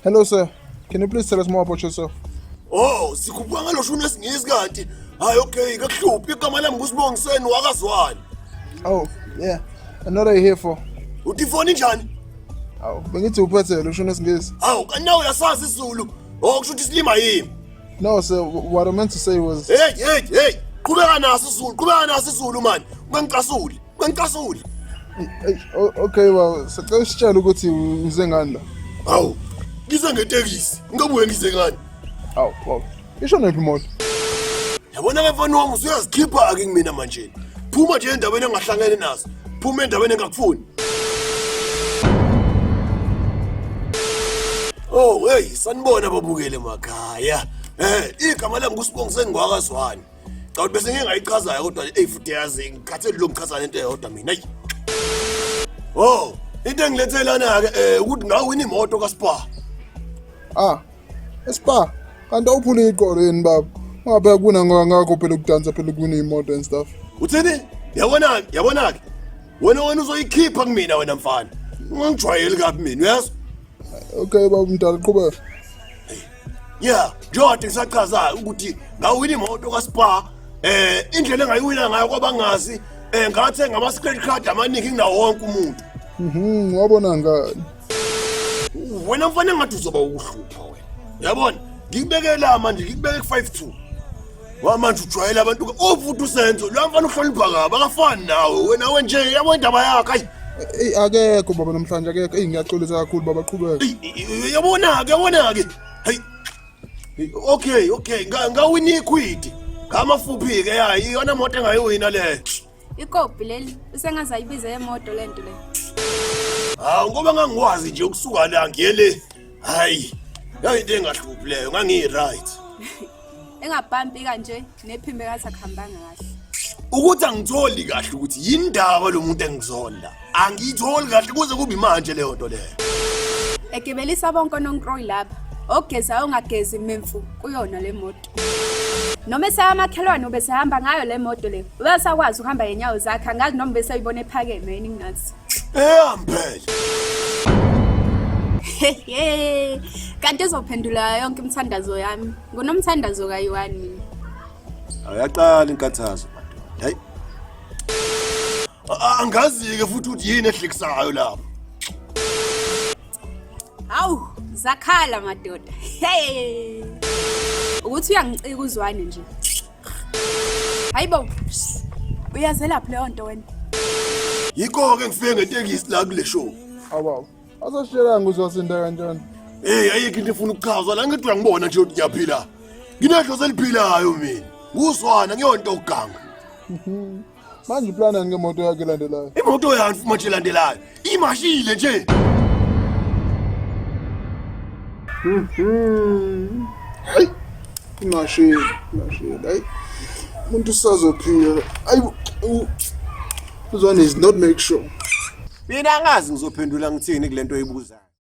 Hello sir, can you please tell us more about yourself? Oh, sikhuphuka ngalo shuni esingisi kanti. Hayi okay, kakuhluphi igama lami nguSibongiseni wakazwani. Oh, yeah. And what are you here for? Uthi ifoni njani? Awu, bengithi uphethe lo shuni esingisi. Hawu, kanti nawe uyasazi isiZulu. Oh, kusho ukuthi isilima yimi. No sir, what I meant to say was Hey, hey, hey. Qhubeka naso isiZulu, qhubeka naso isiZulu man. Ungangicasuli, ungangicasuli. Hey, okay well, sicela usitshele ukuthi uze ngani la. Hawu, ngize ngetekisi. Ngabuye ngize ngani? Hawu, wow. Isho nephi imoto? Yabona ke mfana wami usuyazikhipha ke kumina manje. Phuma nje endaweni engahlangene nazo. Phuma endaweni engakufuni. Oh, hey, sanibona babukele emakhaya. Eh, igama lami nguSibongiseni ngwakazwani. Cha ukuthi bese ngike ngayichazayo kodwa eyi futhi yazi ngikhathele lo ngichaza lento eyodwa mina. Ayi. Oh, into engilethe lana ke eh ukuthi ngawina imoto kaSpar. Ah. Espa. Kanti awuphule iqolo yini baba? Ungabheka kuna ngakho phela ukudansa phela kuna imoto and stuff. Uthini? Yabona, yabona ke. Wena wena uzoyikhipha kumina wena mfana. Ungangijwayeli kabi mina, uyazi? Okay baba mdala qhubeka. Yeah, njengoba ngisachaza ukuthi ngawina imoto kaSpar eh indlela engayiwina ngayo kwabangazi eh ngathenga ama credit card amaningi kunawo wonke umuntu. Wabona ngani? Wena mfana engathi uzoba ukuhlupha wena. Uyabona? Ngikubekela manje ngikubeke ku 52. Wamanje ujwayela abantu ofuthi usenzo lo mfana uhlonipha kabi akafani nawe wena wenje yabo indaba yakhe ayi Eyi akekho baba namhlanje akekho. Eyi ngiyaxolisa kakhulu baba qhubeka. Yabona-ke yabona-ke hayi okay okay ngawina ikhwidi ngamafuphi-ke ya iyona moto engayiwina leyo Ikopi leli usengaze ayibize yemoto lento le. Hawu ngoba ngangikwazi nje ukusuka la ngiye le. Hayi, yayinto engahluphi leyo, ngangiyi-right. Engabhampi kanje nephimbo engathi akuhambanga kahle. Ukuthi angitholi kahle ukuthi yindaba lo muntu engizonda. Angiyitholi kahle kuze kube imanje leyo nto leyo. Egibelisa bonke ononkroyi lapha. Ogezayo ongagezi memfu kuyona le moto. Noma esayamakhelwane ubesehamba ngayo le moto le. Ubesakwazi ukuhamba ngenyawo zakhe angazi noma beseyibona ephakeme yini ngingazi. Eyami phela. Hehe. Kanti izophendula yonke imithandazo yami. Ngunomthandazo kayiwani mina. Ayaqala inkathazo madoda. Hayi. Angazi-ke futhi ukuthi yini ehlekisayo lapho. Hawu, zakhala madoda. Hey. Ukuthi uyangicika uzwane nje. Hayibo. Uyazelaphi leyo nto wena? Yikho-ke ngifike ngetekisi la kule show. Awu Asasitshelanga ukuthi wasinda kanjani. Hey, ayikho into efuna ukuchazwa la ngithi uyangibona nje ukuthi ngiyaphila. Nginedlozi eliphilayo mina. Nguswana ngiyonto ukuganga. Manje iplani yani ngemoto yakhe elandelayo. Imoto yani futhi manje elandelayo. Imashile nje. Hayi. Imashile, imashile. Hayi. Umuntu usazophila. Hayi. Uzwane is not make sure. Mina angazi ngizophendula ngithini kulento oyibuzayo.